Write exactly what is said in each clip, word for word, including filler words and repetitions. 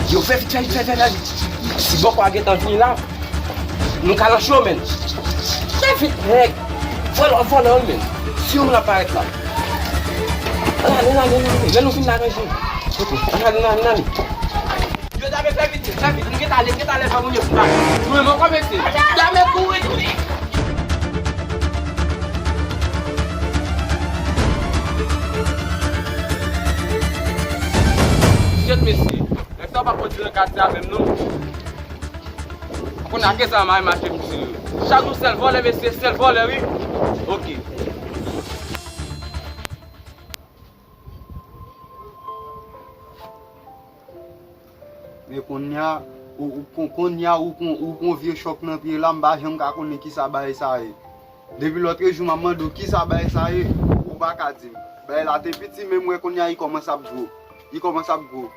Yo, fè vit, fè vit, fè vit, fè vit. Si bòkò a gentan vini la, nou ka nan cho, menn. Fè vit, nèg. Vòlè, vòlè, wi, menn. Si yon moun ap parèt la. Ann ale, ann ale, ann ale. Lè nou fin la ranje. Ann ale, ann ale, ann ale. Yo, dame, fè vit, fè vit. M gentan ale, m gentan ale, fè moun yo fè. Nou menm ankò, mesye. Dame, kouri, kouri. Kyèt, mesye. Nèg sa pa pran di nan katye a menm non. Kounye a ke sa mari mache m di yo. Chak jou sèl vòlè mesye, sèl vòlè wi. Oke. Men kounye a, ou, ou, kon- kounye a, ou kon- ou kon vye chòk nan pye la, m pa janm ka konnen kisa bagay sa ye. Depi lòtrejou m ap mande w kisa bagay sa ye, ou pa ka di m. Bagay la te piti, men m wè kounye a li kòmanse ap gwo. Li kòmanse ap gwo.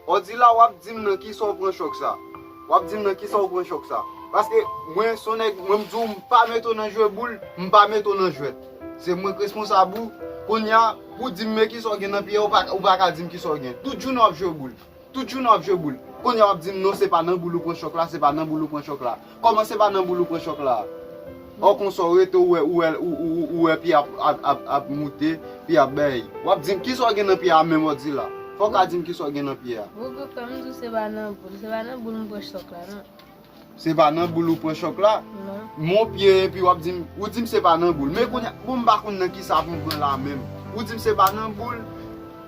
Odila, w ap di m nan kisa w pran chòk sa. W ap di m nan kisa w pran chòk sa. Paske mwen, se yon nèg, mwen m di w, m pa mete w nan jwe boul, m pa mete w nan jwèt. Se mwen k responsab ou. Kounye a, pou w di m men kisa w gen nan pye a, ou pa, ou pa ka di m kisa w gen. Tout jounen w ap jwe boul. Tout jounen w ap jwe boul. Kounye a w ap di m non, se pa nan boul ou pran chòk la, se pa nan boul ou pran chòk la. Kòman se pa nan boul ou pran chòk la? Ò konsa w rete ou wè, ou wè, ou, ou, ou, ou wè pye ap, ap, ap, ap moute, pye ap bay. W ap di m kisa w gen nan pye a menm Odila? Fò w ka di m kisa w gen nan pye a. Bobo, kòm m di w se pa nan boul, se pa nan boul m pran chòk la non. Se pa nan boul ou pran chòk la? Non. Mon pye epi w ap di m, ou di m se pa nan boul. Men kounye a, bon m pa konn nan kisa pou m pran la menm. Ou di m se pa nan boul.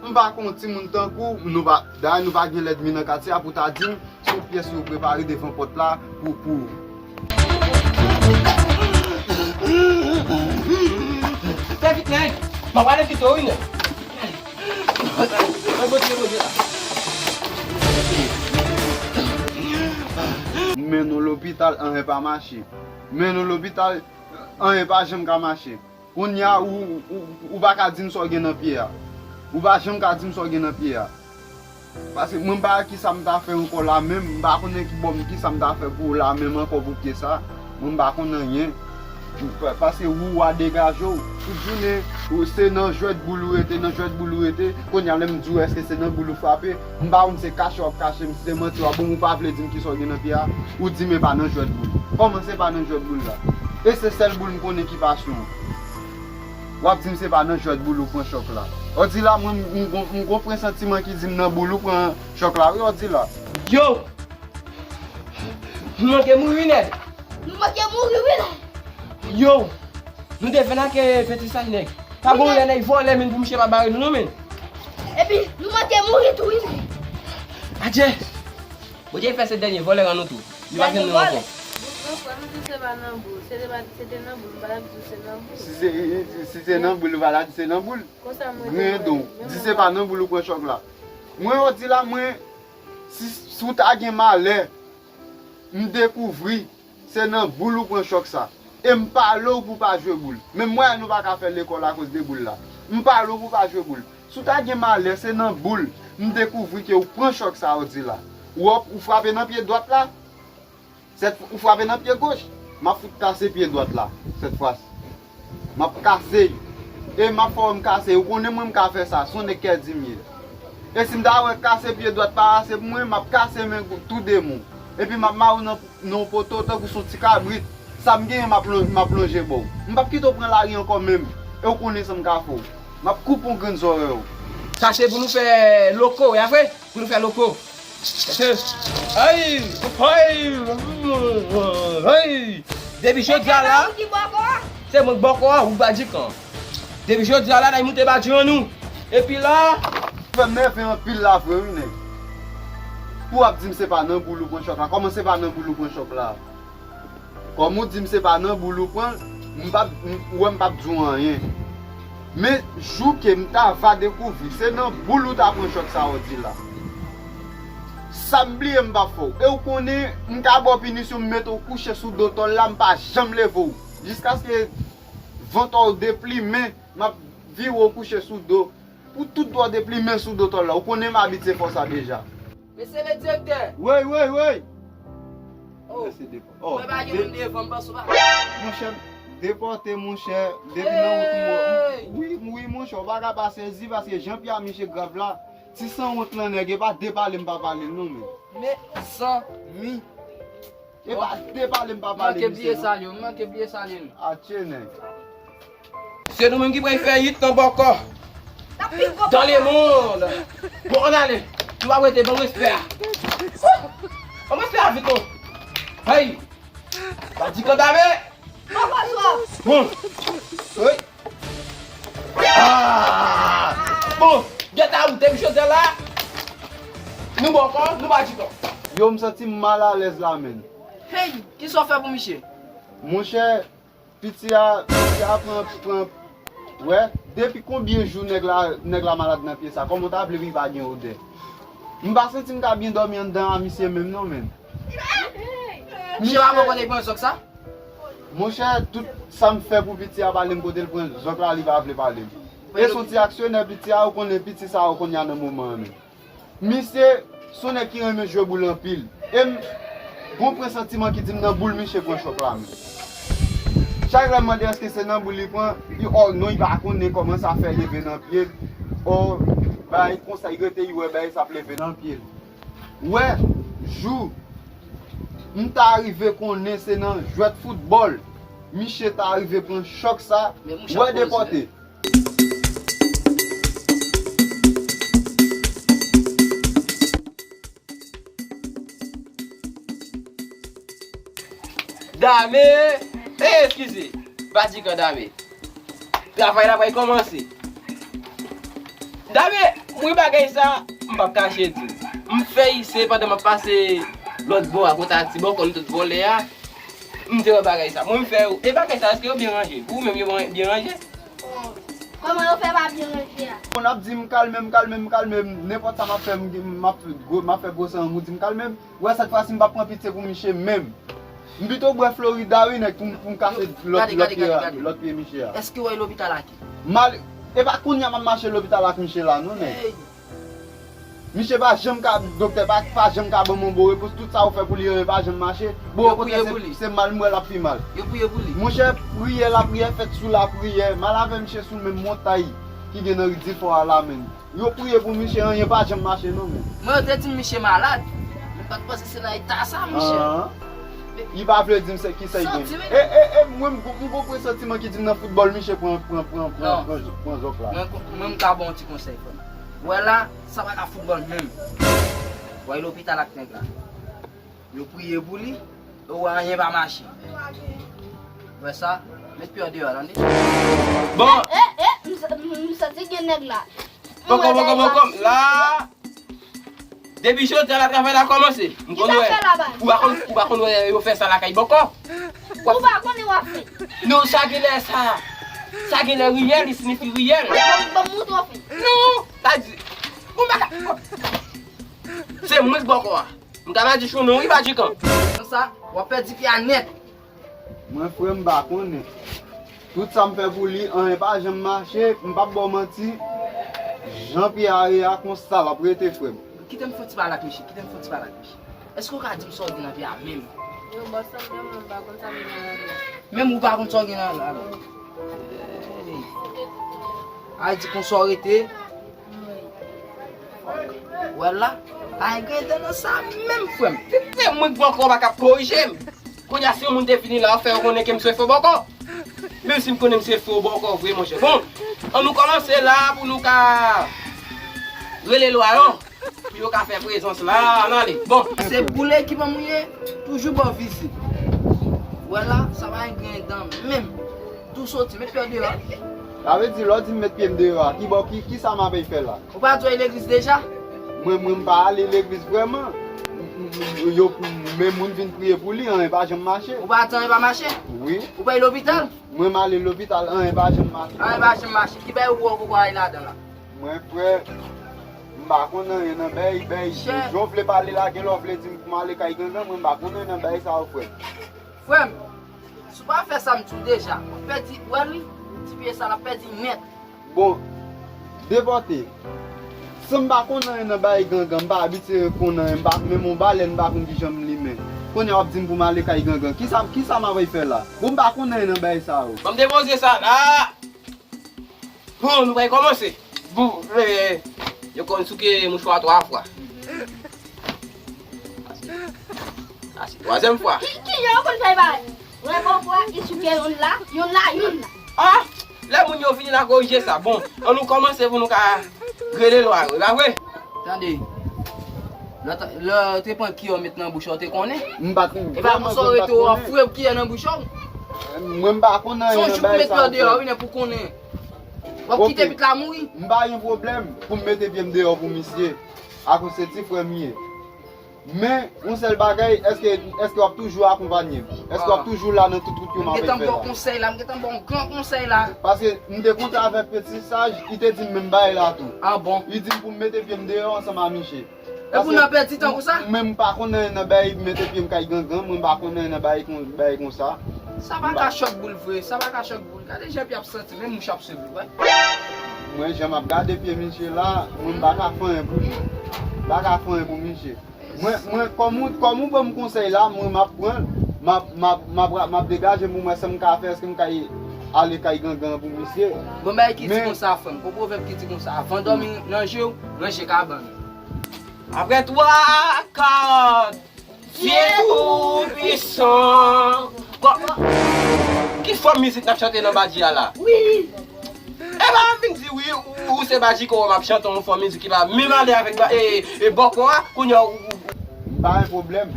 M pa konn timoun tankou w, nou pa, dayè nou pa gen lènmi nan katye a pou ta di m, se yon pyès yo prepare devan pòt la pou, pou ou. Fè vit nèg. M ap ale kite w wi nèg. Mwen bòt mwen bòt la. M mennen w lopital, anyen pa mache. M mennen w lopital, anyen pa janm ka mache. Kounye a, ou, ou, ou pa ka di m sa w gen nan pye a. Ou pa janm ka di m sa w gen nan pye a. Paske mwen m pa wè kisa m ta fè ankò la menm, m pa konnen ki bò m, kisa m ta fè pou ou la menm ankò pou pye sa. Mwen m pa konn anyen. Pa- Paske ou a degaje w. Tout jounen, ou se nan jwèt boul ou rete, nan jwèt boul ou rete. Kounye a lè m di w èske se nan boul ou frape, m pa konn se kache w ap kache m, si se manti w ap ban m, ou pa vle di m kisa w gen nan pye a, ou di m e pa nan jwèt boul. Kòman se pa nan jwèt boul la? E se sèl boul m konnen ki pasyon an. W ap di m se pa nan jwèt boul ou pran chòk la. Odila, mwen, m, m, m gon presantiman ki di m nan boul ou pran chòk la, wi, Odila. Yo! Nou manke mouri, nèg! Nou manke mouri, wi, nèg! Yo! Nou te fè n ak petrisaj, nèg. Pa gon lè nèg vòlè, menm pou misye pa bare nou, non, menm. Epi, nou manke mouri tou, wi, nèg. Adje! Bondye fè se dènye vòlè rann nou tou. Li pa jwenn nou ankò. Bon, frè m di se pa nan boul. Se te pa, se te nan boul, m pa t ap di se nan boul. Si se, si se nan boul, ou pa t ap di se nan boul. Konsa mwen te wè. Grendon, di se pa nan boul ou pran chòk la. Mwen, Odila, mwen, si, si w ta gen malè, m dekouvri se nan boul ou pran chòk sa. E m pale w pou w pa jwe boul. Menm mwen, nou pa ka fè lekòl akoz de boul la. M pale w pou w pa jwe boul. Si w ta gen malè, se nan boul m dekouvri ke w pran chòk sa, Odila. Ou, ou frape nan pye dwat la, sèt, ou frape nan pye goch. M ap fout kase pye dwat la, sèt fwa si. M ap kase l. E m ap fè w wè m kase l. Ou konnen mwen m ka fè sa, se yon nèg kè di m ye. E si m ta wè kase pye dwat pa ase pou mwen, m ap kase men tou de men w. Epi m ap mare w nan, nan yon poto tankou se yon ti kabrit. Sa m genyen, m ap lon-, m ap lonje ba w. M p ap kite w pran lari ankò menm. E w konnen sa m ka fè w. M ap koupe yon grenn zòrèy w. Sa se pou nou fè loko, ya vre? Pou nou fè loko. Ay! Ay! Ay! Depi jodi a la, se mwen k bòkò a, ou pa di kan. Depi jodi a la, n a moute bati an nou. Epi la, fè m nève anpil la vre wi nèg. Pou w ap di m se pa nan boul ou pran chòk la. Kòman se pa nan boul ou pran chòk la? Kòm ou di m se pa nan boul ou pran, m p ap, m, ou wè m p ap di w anyen. Men jou ke m ta va dekouvri se nan boul ou ta pran chòk sa w di la, sa m bliye m p ap fè w. E w konnen, m ka ba w pinisyon, m mete w kouche sou do tòl la, m pa janm leve w. Jiskaske vant w deplimen, m ap vire w kouche sou do. Pou tout dwa deplimen sou do tòl la. Ou konnen m abitye fè w sa deja. Mesye le direktè. Woy, woy, woy. Oh. Mesye depo-, oh, mwen pa gen moun devan m, panse w pa. Monchè, depòte, monchè. Depi nan wout mwen. Wi, wi, monchè, ou pa ka pa sezi paske jan pye a misye grav la. Ti sanwont lan nèg, e pa de pale m pa pale l non, men. Mezanmi. E pa de pale m pa pale misye non. Manke bliye salye w, manke bliye salye l. Atye nèg. Se nou menm ki pral fè yit nan bòkò. Dans le monde. Bon, ann ale. Nou pa rete, ban m respè a. Ban m respè a vit non. Hey. Badikan dame. Bon. Wi. Ah! Bon, gèt a ou, depi jodi a la, nou bòkò, nou badikan. Yo, m santi m malalèz la, menn. Hey, kisa w fè pou misye? Monchè, piti a, piti a pran, pran, wè, depi konbyen jou nèg la, nèg la malad nan pye sa, kòman w ta vle pou li pa gen odè? M pa santi m ka byen dòmi anndan a misye menm non, menn. Misye pa pran kote l pran zòk sa? Monchè, tout sa m fè pou piti a pale m kote l pran zòk la, li pa vle pale m. E se yon ti aksyonè piti a, ou konnen piti sa yo kounye a nan moman an menm. Misye se yon nèg ki renmen jwe boul anpil. E m gon presantiman ki di m nan boul misye pran chòk la menm. Chak lè m mande èske se nan boul li pran, li, ò non, li pa konnen kòman sa fè leve nan pye l. Ò, bagay konsa, li rete, li wè bagay sa ap leve nan pye l. Wè, jou m ta rive konnen se nan jwèt foutbòl misye ta rive pran chòk sa, wè depòte. Dame, eh, eskize, Vatikan Dame. Travay la pral kòmanse. Dame, mwen bagay sa, m p ap kache di w. M fè ise pandan m ap pase lòt bò a, kote a ti bòkò nou tout vòlè a. M te wè bagay sa. Mwen m fè yo. E bagay sa, èske yo byen ranje? Ou menm yo byen ranje? Kòman yo fè pa byen ranje a? Bon, n ap di m kalme m, kalme m, kalme m. Nenpòt sa m ap fè, m, m ap, m ap fè gwo san m, ou di m kalme m. Wè, sèt fwa si m p ap pran pitye pou misye menm. M pito bwè Florida wi nèg pou m, pou m kase lòt, lòt pye a, lòt pye misye a. Èske w al lopital ak li? M al, e pa kounye a m ap mache lopital ak misye la non nèg. Misye pa janm ka, doktè pa, pa janm ka ban m yon bon repons. Tout sa ou fè pou li an, e pa janm mache. Bon, okontrè, se, se mal m wè l ap pi mal. Yo priye pou li. Monchè, priyè lapriyè fèt sou lapriyè. M al avè misye sou menm montay ki gen nan ri Difò a la menm. Yo priye pou misye, anyen pa janm mache non menm. Mwen yo te di m misye malad. Mwen pa t panse se nan eta sa, monchè. Li pa vle di m se kisa l gen. E, e, e, mwen m gon, m gon presantiman ki di m nan foutbòl misye pran, pran, pran, pran, pran, pran zòk la. Mwen, mwen m ka ba w yon ti konsèy, frè m. Wè la, sa pa ka foutbòl menm. Wè lopital ak nèg la. Yo priye pou li, yo wè anyen pa mache. Wè sa, met pye w deyò, tande. Bon. E, e, m sa-, m, m santi gen nèg la. Bòkò, bòkò, bòkò, la. Depi jodi a la travay la kòmanse. M konn wè. Ou pa konn, ou pa konn wè yo fè sa lakay bòkò. Ou pa konnen w ap fè. Non, sa genlè sa. Sa genlè riyèl, li siyifi riyèl. Bon, bon, moutre w fè. Non, sa di. Bon, baka. Se mwen k bòkò a. M ka pa di chou non wi, Vatikan. Konsa, w ap pèdi pye a nèt. Mwen, frè m, m pa konnen. Tout sa m fè pou li, anyen pa janm mache, m p ap ba w manti. Jan pye a ye a, konsa l ap rete, frè m. Kite m fè yon ti pale ak misye, kite m fè yon ti pale ak misye. Èske w ka di m sa w gen nan pye a menm? Yo, bòs la, menm mwen, m pa konn sa m gen nan pye a. Menm ou pa konn sa w gen nan la, la. Ey. Ay, di konsa w rete. Wè la, pa gen dan nan sa menm, frè m. Se, se mwen k bòkò pa k ap korije m. Kounye a, si yon moun te vini la, w ap fè yo konnen ke m se fo bòkò. Menm si m konnen m se fo bòkò vre, monchè. Bon, ann nou kòmanse la pou nou ka rele lwa yo. Pou yo ka fè prezans la, ann ale. Bon. Se boule ki ban m ou ye, toujou ba w vizit. Wè la, sa pa gen grenn dan menm. Tou soti, met pye w deyò. Sa vle di, lè w di m met pye m deyò a, ki bò, ki, ki sa m ap fè la? Ou pa dwe al legliz deja? Mwen, mwen, m pa ale legliz vrèman. M, m, m, yo, men moun vin priye pou li, anyen pa janm mache. Ou pa di anyen pa mache? Wi. Ou pa al lopital? Mwen, m ale lopital, anyen pa janm mache. Anyen pa janm mache. Ki bagay ou wè ou poko al ladan la? Mwen, frè, m pa konn anyen nan bèy, bèy. Jan w vle pale la, gen lè w vle di m pou m ale kay gangan, mwen, m pa konn anyen nan bèy sa yo, frè. Frè m, si w pa fè sa m di w deja, w ap pèdi, w wè li, ti pye sa l ap pèdi nèt. Bon, depòte. San m pa konn anyen nan bèy gangan, m pa abitye konn anyen, m pa, menm yon balèn m pa konn kijan m limen. Kounye a w ap di m pou m ale kay gangan. Kisa, kisa m ap fè la? Bon, m pa konn anyen nan bèy sa yo. Ban m depoze sa la. Bon, nou pral kòmanse. Bon, eh, Yo konn souke mouchwa twa fwa. Sa se, sa se twazyèm fwa. Ki, ki jan yo konn fè bagay? Mwen bon fwa, li souke youn la, youn la, youn la. Ah! Lè moun yo vini la korije sa. Bon, ann nou kòmanse pou nou ka rele lwa yo, e pa vre? Tande. Lè w t-, lè w te pran kiyè w met nan bouch ou, w te konnen? M pa t, e pa vrèman, konsa w rete w ap foure kiyè nan bouch ou? Mwen m pa konn anyen nan bagay sa yo. Se yon jou pou met lò deyò, wi, nèg pou konnen. W ap kite pit la mouri? M pa gen pwoblèm pou m mete pye m deyò pou misye. Akoz se ti frè m ye. Men, yon sèl bagay, èske, èske w ap toujou akonpanye m? Èske w ap toujou la nan tout wout ke m ap fè la? M gentan ba w konsèy la, m gentan ba w gran konsèy la. Paske m te kontre avèk Peti Saj, li te di m menm bagay la tou. Ah bon? Li di m pou m mete pye m deyò ansanm a misye. E pou n ap pèdi tan konsa? Mwen m pa konn anyen nan bay mete pye m kay gangan, mwen m pa konn anyen nan bay kon, bay konsa. Sa pa ka chòk boul vre, sa pa ka chòk boul. Gade jan pye ap santi, menm mouch ap swiv li, wè. Mwen jan m ap gade pye misye la, mwen m pa ka fè anyen pou li. M pa ka fè anyen pou misye. Mwen, mwen, kòm ou, kòm ou ban m konsèy la, mwen m ap pran l, m ap, m ap, m ap, m ap degaje m pou m wè sa m ka fè, èske m ka ale kay gangan pou misye. Bon, bay ki di konsa, frè m, gon pwovèb ki di konsa, avan dòmi nan je w, ranje kabann ou. Après trois quarts, Dieu Tout-Puissant. Bon, ki fòm mizik n ap chante nan Badji a la? Wi. E pa m vin di wi, ou, ou se Badji ke w ap chante yon fòm mizik ki pa menm ale avèk ba, e, e bòkò a, kounye a ou, ou, ou. M pa gen pwoblèm.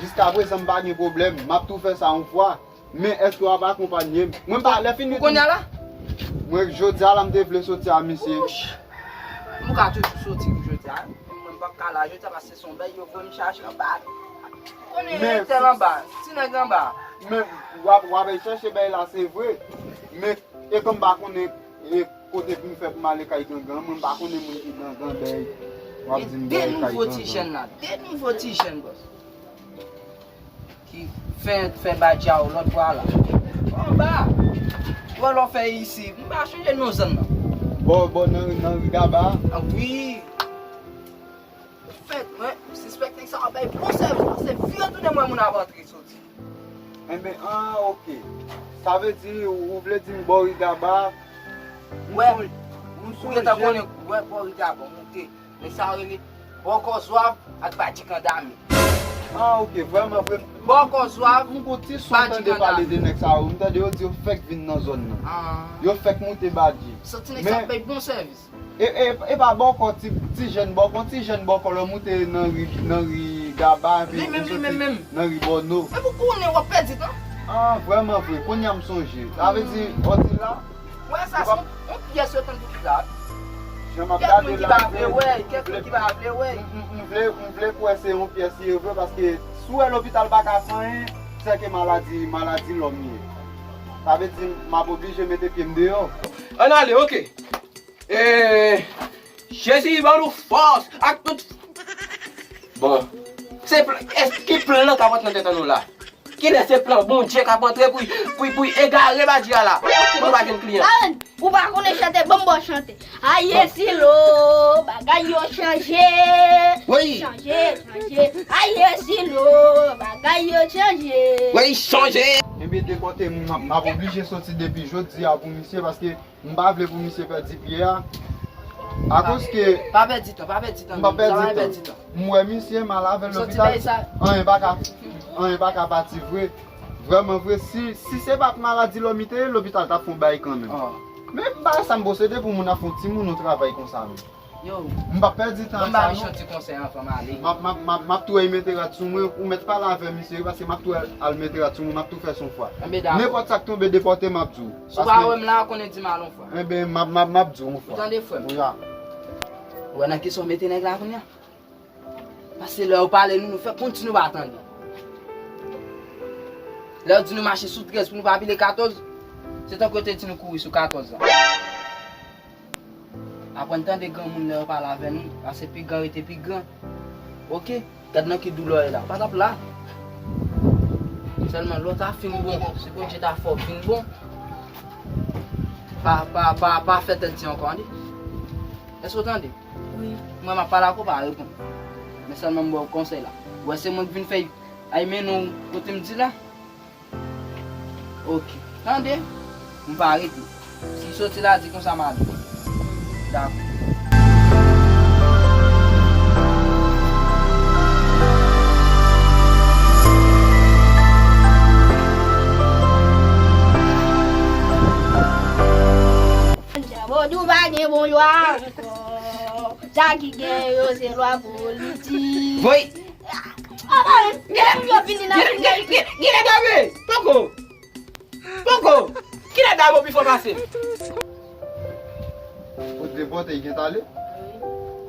Jiskaprezan m pa gen pwoblèm. M ap tou fè sa yon fwa. Men èske w ap akonpanye m? Mwen pa lè fini pou kounye a la? Mwen jodi a la m te vle soti a misye. Wouch! M ka toujou soti pou jodi a. Mwen m p ap ka la jodi a paske se yon bèy yo voye m chache anba. Konnen entèl anba, ti nèg anba. Men w ap, w ap al chèche bèy la se vre. Men e kòm m pa konnen e kote pou m fè pou m ale kay gangan, mwen m pa konnen moun ki gangan bèy. W ap di m bèy kay gangan. De nouvo ti jèn la, de nouvo ti jèn, bòs. Ki fè, fè Badji a yon lòt bò la. Anba. Wè lè w fè isi. M pa chonje non zòn nan. Bò, bò nan, nan ri Gaba. Ah wi. Fèt, mwen, m sispèk nèg sa ap bay bon sèvis, paske vire tounen m wè moun ap antre soti. Enben, ah, ok. Sa vle di, ou, ou vle di m bò ri Gaba. Wè. M sou, m sou jèn. Ou gentan konnen, wè, bò ri Gaba, w monte. Nèg sa yo rele Bòkò Zwav ak Badji Kandame. Ah, ok, vrèman, vrèman. Bòkò Zwav, m gon ti son tande pale de nèg sa yo. M tande yo di yo fèk vin nan zòn nan. Ah. Yo fèk moute Badji. Santi nèg sa ap bay bon sèvis. E, e, e pa bòkò ti, ti jèn bòkò, ti jèn bòkò lè w moute nan ri, nan ri Gaba, epi ou soti nan ri Bòno. Epi w konnen w ap pèdi tan. Ah, vrèman vre, kounye a m sonje. Sa vle di, Odila, wè sa se yon pyès yo tann pou ki la. Jan m ap gade la, kèk moun ki pa vle wè, kèk moun ki pa vle wè. M, m, m vle, m vle kwè se yon pyès li ye vre, paske si w wè lopital pa ka fè anyen, se ke maladi, maladi lòm li ye. Sa vle di m ap oblije mete pye m deyò. Ann ale, ok. E, Jezi ban nou fòs ak tout. Bon, se plan, èske ki plan nan k ap antre nan tèt an nou la? Kilè se plan Bondye k ap antre pou, pou, pou egare Badji a la? Mwen pa jwenn kliyan. Alan, ou pa konnen chante, ban m ba w chante. Aye silo, bagay yo chanje. Wi. Chanje, chanje. Aye silo, bagay yo chanje. Wi, chanje. Ebyen, depòte m, m ap oblije soti depi jodi a pou misye, paske m pa vle pou misye pèdi pye a. Akoz ke pa pèdi tan, pa pèdi tan, m pa pèdi tan. M wè misye, m al avè l lopital. Anyen pa ka, anyen pa ka pati vre. Vrèman vre, si, si se pa t maladi lòm li te ye, lopital t ap fè yon bagay kanmenm. Men bagay sa m posede pou moun ap fè yon timoun yon travay konsa menm. M p ap pèdi tan ak sa non. M ap, m ap, m ap, m ap tou al mete rad sou mwen, ou mèt pale avè misye wi, paske m ap tou al, al mete rad sou mwen, m ap tou fè s on fwa. Nenpòt sa k tonbe depòte m ap di w. Si w pa wè m la, konnen di m al on fwa. Enben, m ap, m ap, m ap di w on fwa. Ou tande frè m? Ou wè nan kisa w mete nèg la kounye a? Paske lè yo pale nou, nou fè konn si nou pa tande. Lè yo di nou mache sou trèz pou nou pa pile katòz, se tankou yo te di nou kouri sou katòz la. Aprann tande granmoun lè yo pale avè nou, paske pi gran rete pi gran. Oke? Gad nan ki doulè w ye la. Ou pa t ap la. Sèlman lè w ta fin bon, si Bondye ta fè w vin bon, pa, pa, pa, pa fè tèt di ankò, tande. Èske w tande? Wi. Mwen m ap pale ak ou, pa reponn. Men sèlman m ba w konsèy la. Ou wè se mwen k vin fè ay mennen w kote m di la. Oke. Tande? M pa rete. Si m soti la, di konsa m ale. Dakò. Bon, yo a ankò. Jaki gen yo, se lwa politik. Voy. Ah, ah, gen moun yo vini nan vini. Gen, gen, gen, gen, gen, poko. Poko. Kilè dam yo pi fò pase m? Ou te pote, gen tale?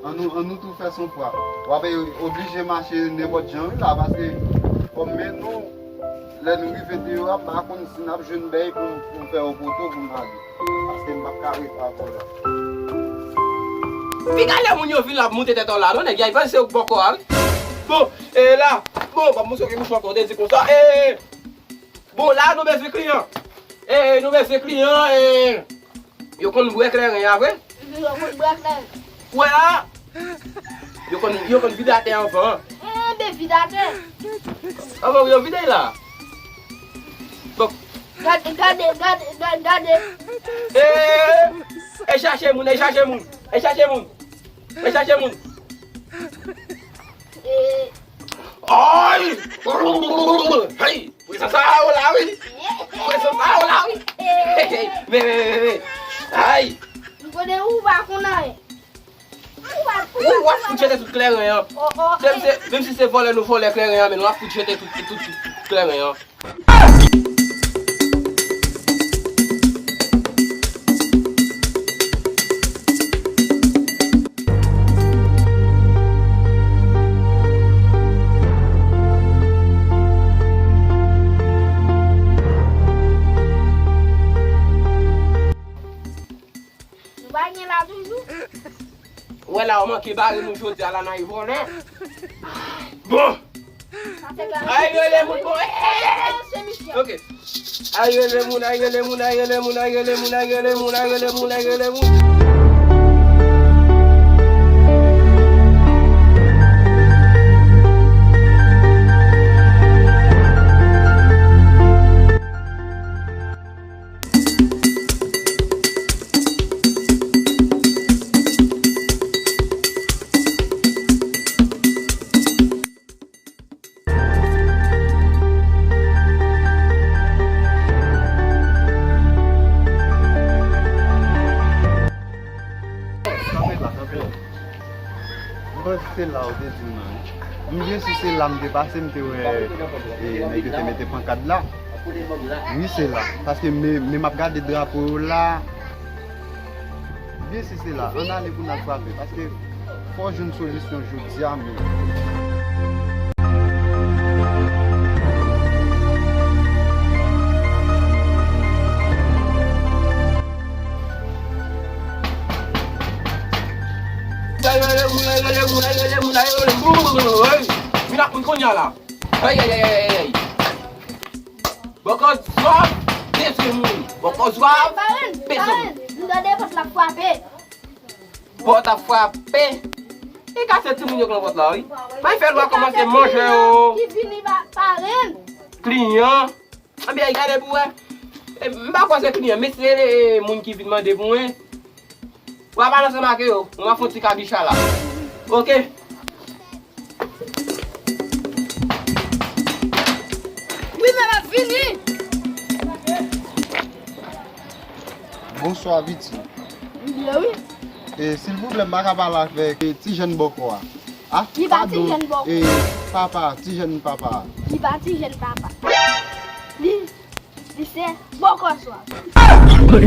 An nou, an nou tou fè son fwa. W ap oblije mache nenpòt jan wi la, paske kòm men nou, lè nou rive deyò a, m pa konn si n ap jwenn bèy pou, pou m fè yon poto pou m ale. Paske m p ap ka ret avè w la. Piga lè moun yo vin la ap moute tèt an la, non, nèg, y a panse ou k bòkò a, wi. Bon, e la, bon, pa montre ke mouchwa ankò, te di konsa, e, bon, la, nou bezwen kliyan. E, nou bezwen kliyan, e, yo konn bwè kleren a, vre? Mhm, yo konn bwè kleren. Wè a? Yo konn, yo konn vide atè anvan. Eh, ben, vide atè. Anvan, yo vide la. Bon. Gade, gade, gade, gade, gade. Eh, e chache moun, e chache moun, e chache moun, e chache moun. Eh. Ay! Hey! Prezans sa a, o la, wi! Prezans sa a, o la, wi! Hey, hey, men, men, men, men, men. Ay! M konnen ou pa konn anyen. Ou, w ap fout jete tout kleren an. Oh, oh, menm si, eh, se, menm si se vòlè nou vòlè kleren an, men nou ap fout jete tout, tout, tout, tout kleren an. Nou pa gen la toujou? Ou wè la, ou manke bare nou jodi a la, n a vòlè. Bon. Ay, rele moun, bon. Eh, eh, eh, eh. Ok. Ay, rele moun, ay, rele moun, ay, rele moun, ay, rele moun, ay, rele moun, ay, rele moun, ay, rele moun. Kanpe la, kanpe la. M panse se la ou te di m nan, wi. M byen si se la m te pase, m te wè, e, nèg yo te mete pankad la. Wi, se la. Paske men, men m ap gade drapo yo la. M byen si se la. Ann ale pou n al frape. Paske fò jwenn solisyon jodi a menm. Ay, ay, ay, moun, ay, ay, ay, moun, ay, ay, ay, moun, ay, ay, ay, moun, ay, ay, ay, moun, ay, ay, ay, moun, ay, ay, ay, ay. Vin ak moun kounye a la. Ay, ay, ay, ay, ay, ay. Bòkò zwav, peze moun. Bòkò zwav, peze moun. Paren, paren, m tande pòt la frape. Pòt ap frape. E ka se timoun yo k nan pòt la, wi. May fè lwa kòmanse manje yo. Ki vini pa, paren. Kliyan. Anben, gade pou wè. E, m pa kwè se kliyan, men se, e, moun ki vin mande pou mwen. W ap al ansanm ak yo. Mwen ap fè yon ti kabicha la. Ok. Wi, men m ap vini. Bonswa, Viti. M byen, wi. E, silvouplè, m pa ka pale avèk, e, ti jèn bòkò a? Ah, li pa ti jèn bòkò. E, papa, ti jèn papa. Li pa ti jèn papa. Li, li se bòkò swa.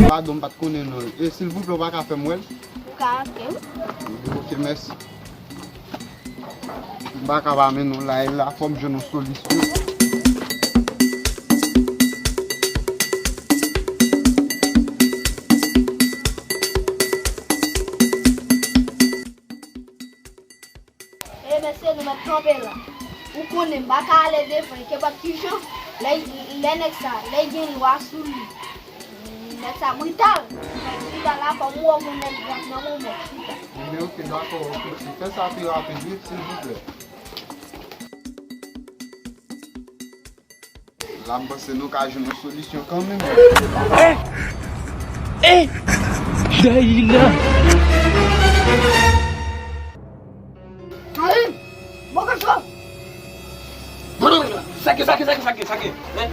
Padon, m pa t konnen non. E, silvouplè, ou pa ka fè m wè l? Ou ka antre, wi. Ok, mèsi. M pa ka pa mennen w la, e la, fò m jwenn yon solisyon. E mesye, nou mèt kanpe la. Ou konnen, m pa ka ale devan, e kenpòt ki jan, lè, lè nèg sa, lè gen lwa sou li. Nèg sa brital. Nèg brital la, kòm ou wè yon nèg grap nan moman. Ebyen, ok, dakò, ok. Fè sa pi rapid, wi, silvouplè. La, m panse nou ka jwenn yon solisyon kanmenm. Eh! Eh! Dayila! Karim! Bon, kòchò! Sa k gen, sa k gen, sa k gen, sa k gen, sa k gen? Hein?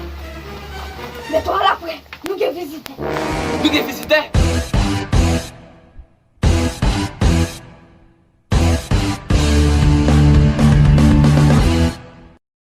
Mete w alapre, nou gen vizitè. Nou gen vizitè?